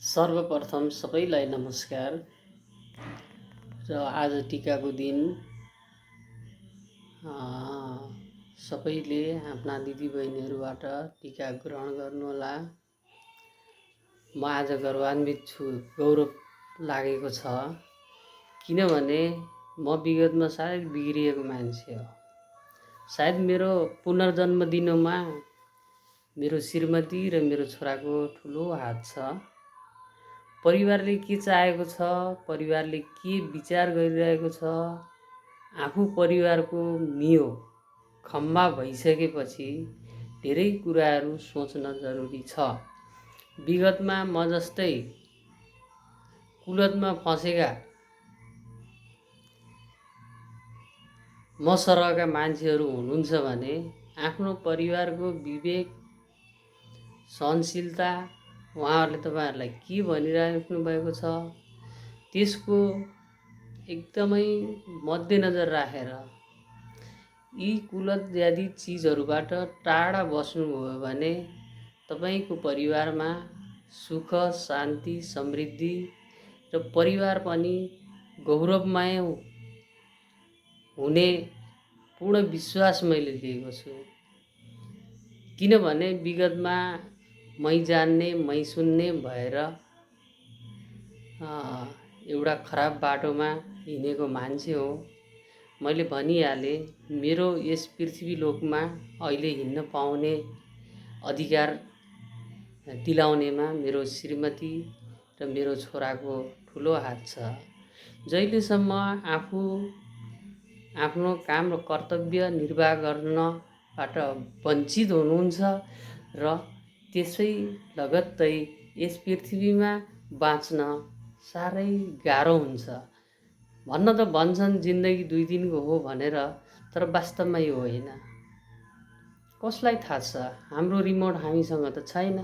सर्वप्रथम सबैलाई नमस्कार। र आज टीकाको दिन सबैले आफ्ना दिदीबहिनीहरूबाट टीका ग्रहण गर्नुहोला। म आज गौरवान्वित छु, गौरव लागेको छ, किनभने म विगतमा सायद बिग्रिएको मान्छे हो। सायद मेरो पुनर्जन्म दिनमा मेरो श्रीमती र मेरो छोराको ठुलो हात छ। परिवारले के चाहेको छ, परिवारले के विचार गरिरहेको छ, आफू परिवारको मियो खम्बा भइसकेपछि धेरै कुराहरू सोच्न जरुरी छ। विगतमा म जस्तै कुलतमा फँसेका म सरहका मान्छेहरू हुनुहुन्छ भने आफ्नो परिवारको विवेक, सहनशीलता उहाँहरूले तपाईहरुलाई के भनिराख्नु भएको छ त्यसको एकदमै मध्यनजर राखेर यी कुलतज्यादि चिजहरूबाट टाढा बस्नुभयो भने तपाईको परिवारमा सुख, शान्ति, समृद्धि र परिवार पनि गौरवमय हुने पूर्ण विश्वास मैले लिएको छु। किनभने विगतमा मै जान्ने मै सुन्ने भएर एउटा खराब बाटोमा हिँडेको मान्छे हो। मैले भनिहालेँ, मेरो यस पृथ्वी लोकमा अहिले हिँड्न पाउने अधिकार दिलाउनेमा मेरो श्रीमती र मेरो छोराको ठुलो हात छ। जहिलेसम्म आफू आफ्नो काम र कर्तव्य निर्वाह गर्नबाट वञ्चित हुनुहुन्छ र त्यसै लगत्तै यस पृथ्वीमा बाँच्न साह्रै गाह्रो हुन्छ। भन्न त भन्छन् जिन्दगी 2 दिनको हो भनेर, तर वास्तवमा यो होइन। कसलाई थाहा छ, हाम्रो रिमोट हामीसँग त छैन।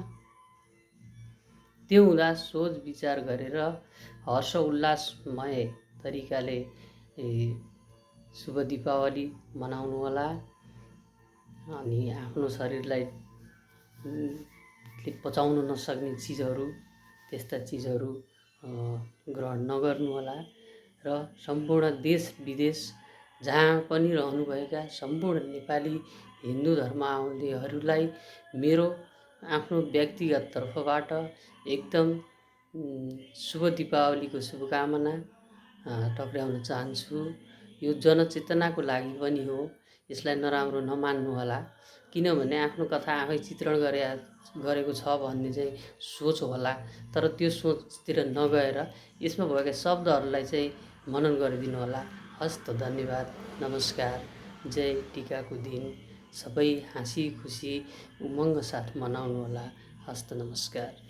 त्यो हुँदा सोच विचार गरेर हर्ष उल्लासमय तरिकाले शुभ दीपावली मनाउनु होला। अनि आफ्नो शरीरलाई पचाउन नसक्ने चिजहरू, त्यस्ता चिजहरू ग्रहण नगर्नु होला। र सम्पूर्ण देश विदेश जहाँ पनि रहनुभएका सम्पूर्ण नेपाली हिन्दू धर्मावलम्बीहरूलाई मेरो आफ्नो व्यक्तिगत तर्फबाट एकदम शुभ दीपावलीको शुभकामना टक्राउन चाहन्छु। यो जनचेतनाको लागि पनि हो, यसलाई नराम्रो नमान्नु होला। किनभने आफ्नो कथा आफै चित्रण गरेको छ भन्ने चाहिँ सोच होला, तर त्यो सोचतिर नगएर यसमा भएका शब्दहरूलाई चाहिँ मनन गरिदिनु होला। हस्त, धन्यवाद, नमस्कार। जय टीकाको दिन सबै हाँसी खुसी उमङ्ग साथ मनाउनु होला। हस्त, नमस्कार।